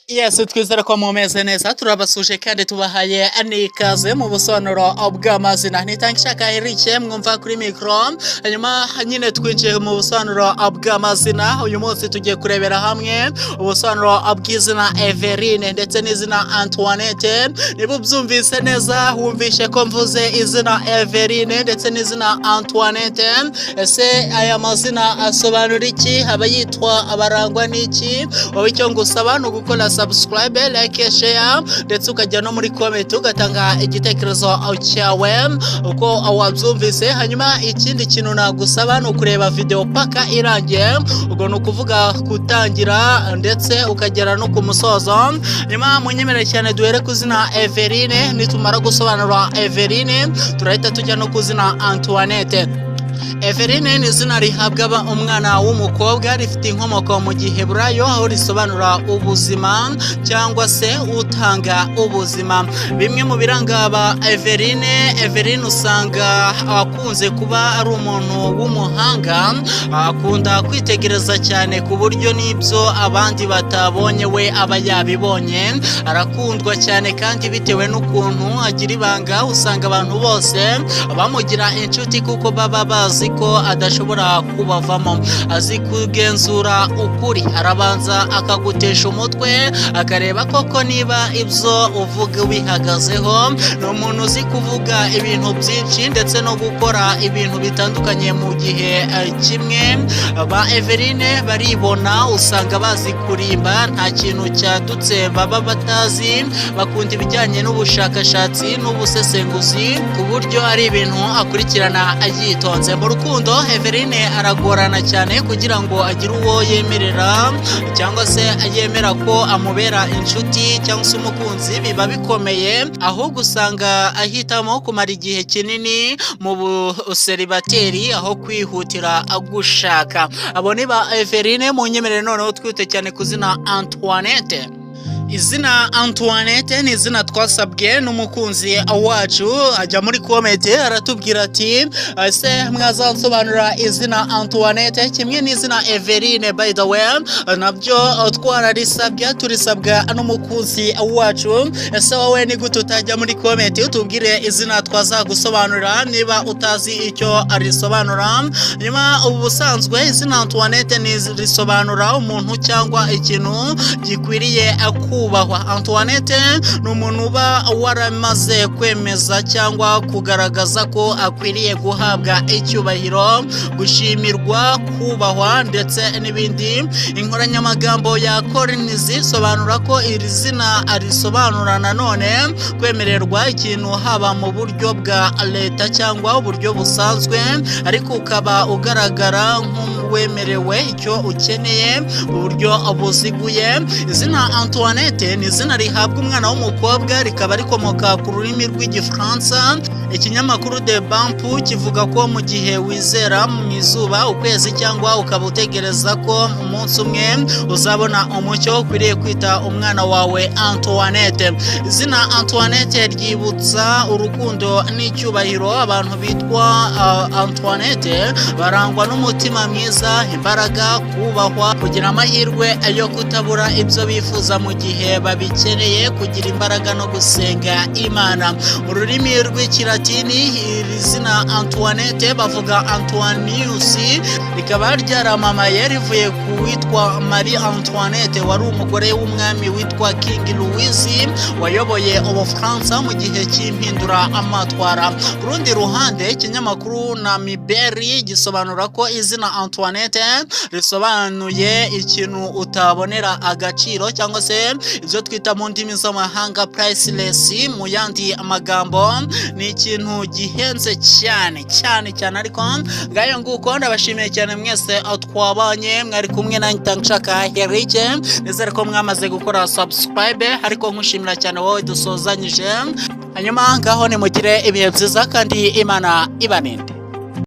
Yes, twizere ko mumeze neza. Turabasuje kandi tubahaye n'ikaze mu busobanuro bw'amazina. Nitangishaka Eric mwumva kuri mikoro. Hanyuma nyine twinjiye mu busobanuro bw'amazina. Uyu munsi tugiye kurebera hamwe ubusobanuro bw'izina Everine ndetse n'izina Antoinette. Niba ubyumvise neza, wumvishe ko mvuze izina Everine ndetse n'izina Antoinette. Ese aya mazina asobanura iki? Aba yitwa abarangwa n'iki? Wowe icyo ngusaba ni ugukora subscribe, like, share, ndetse ukajya no muri comment ugatanga igitekerezo cyawe uko wabyumvise. Hanyuma ikindi kintu nagusaba ni ukureba video paka irangiye, ubwo ni ukuvuga gutangira ndetse ukagera no ku musozo. Nyuma munyemerere cyane duhere ku zina Everine. Nitumara gusobanura Everine, turahita tujya no ku zina Antoinette. Everine ni izina rihabwa umwana w'umukobwa, rifite inkomoko mu Giheburayo, aho risobanura ubuzima cyangwa se utanga ubuzima. Bimwe mu biranga aba Everine: Everine usanga akunze kuba ari umuntu w'umuhanga, akunda kwitegereza cyane ku buryo n'ibyo abandi batabonye we aba yabibonye. Arakundwa cyane kandi bitewe n'ukuntu agira ibanga, usanga abantu bose bamugira inshuti kuko baba bazi ko adashobora kubavamo. Azi kugenzura ukuri, arabanza akagutesha umutwe, akareba koko niba ibyo uvuga ubihagazeho. Ni umuntu uzi kuvuga ibintu byinshi ndetse no gukora ibintu bitandukanye mu gihe kimwe. Ba Everine baribona, usanga bazi kurimba, nta kintu cyadutse baba batazi. Bakunda ibijyanye n'ubushakashatsi n'ubusesenguzi, ku buryo ari ibintu akurikirana yitonze. Mu rukundo, Everine aragorana cyane kugira ngo agire uwo yemerera cyangwa se yemera ko amubera inshuti cyangwa se umukunzi, biba bikomeye. Ahubwo usanga ahitamo kumara igihe kinini mu buseribateri aho kwihutira gushaka. Abo ni ba Everine. Mu nyemerere noneho twite cyane ku zina Antoinette. Izina Antoinette ni izina twasabwe n'umukunzi wacu, ajya muri comment aratubwira ati: "Ese mwazansobanurira izina Antoinette kimwe n'izina Everine?" By the way, nabyo twararisabwe, turisabwa n'umukunzi wacu. Ese wowe ni gute utajya muri comment utubwire izina twazagusobanurira niba utazi icyo arisobanura? Nyuma ubu busanzwe izina Antoinette ni risobanura umuntu cyangwa ikintu gikwiriye kubahwa. Antoinette ni umuntu uba waramaze kwemeza cyangwa kugaragaza ko akwiriye guhabwa icyubahiro, gushimirwa, kubahwa ndetse n'ibindi. Inkoranyamagambo ya Collins isobanura ko iri zina risobanura nanone kwemererwa ikintu, haba mu buryo bwa leta cyangwa uburyo busanzwe, ariko ukaba ugaragara nk'uwemerewe icyo ukeneye mu buryo buziguye. Izina Antoinette ni izina rihabwa umwana w'umukobwa, rikaba rikomoka ku rurimi rw'Igifaransa. Ikinyamakuru The Bump kivuga ko mu gihe wizera mu izuba, ukwezi, cyangwa ukaba utegereza ko umunsi umwe uzabona umucyo, ukwiriye kwita umwana wawe Antoinette. Izina Antoinette ryibutsa urukundo n'icyubahiro. Abantu bitwa Antoinette barangwa n'umutima mwiza, imbaraga, kubahwa, kugira amahirwe yo kutabura ibyo bifuza mu gihe babikeneye, kugira imbaraga no gusenga Imana. Mu rurimi rw'Ikilatini, iri zina Antoinette bavuga Antoinius, rikaba ryaramamaye rivuye ku witwa Marie Antoinette, wari umugore w'umwami witwa King Louis wayoboye Ubufaransa mu gihe cy'impindura amatwara. Ku rundi ruhande, ikinyamakuru Namiberi gisobanura ko izina Antoinette risobanuye ikintu utabonera agaciro, cyangwa se ibyo twita mu ndimi z'amahanga priceless. Mu yandi magambo, ni ikintu gihenze cyane cyane cyane. Ariko ngayo nguko, ndabashimiye cyane mwese twabanye. Mwari kumwe nanjye Nshaka Eric. Nizere ko mwamaze gukora subscribe, ariko nkushimira cyane wowe dusozanyije. Hanyuma ngaho nimugire ibihe byiza kandi Imana ibarinde.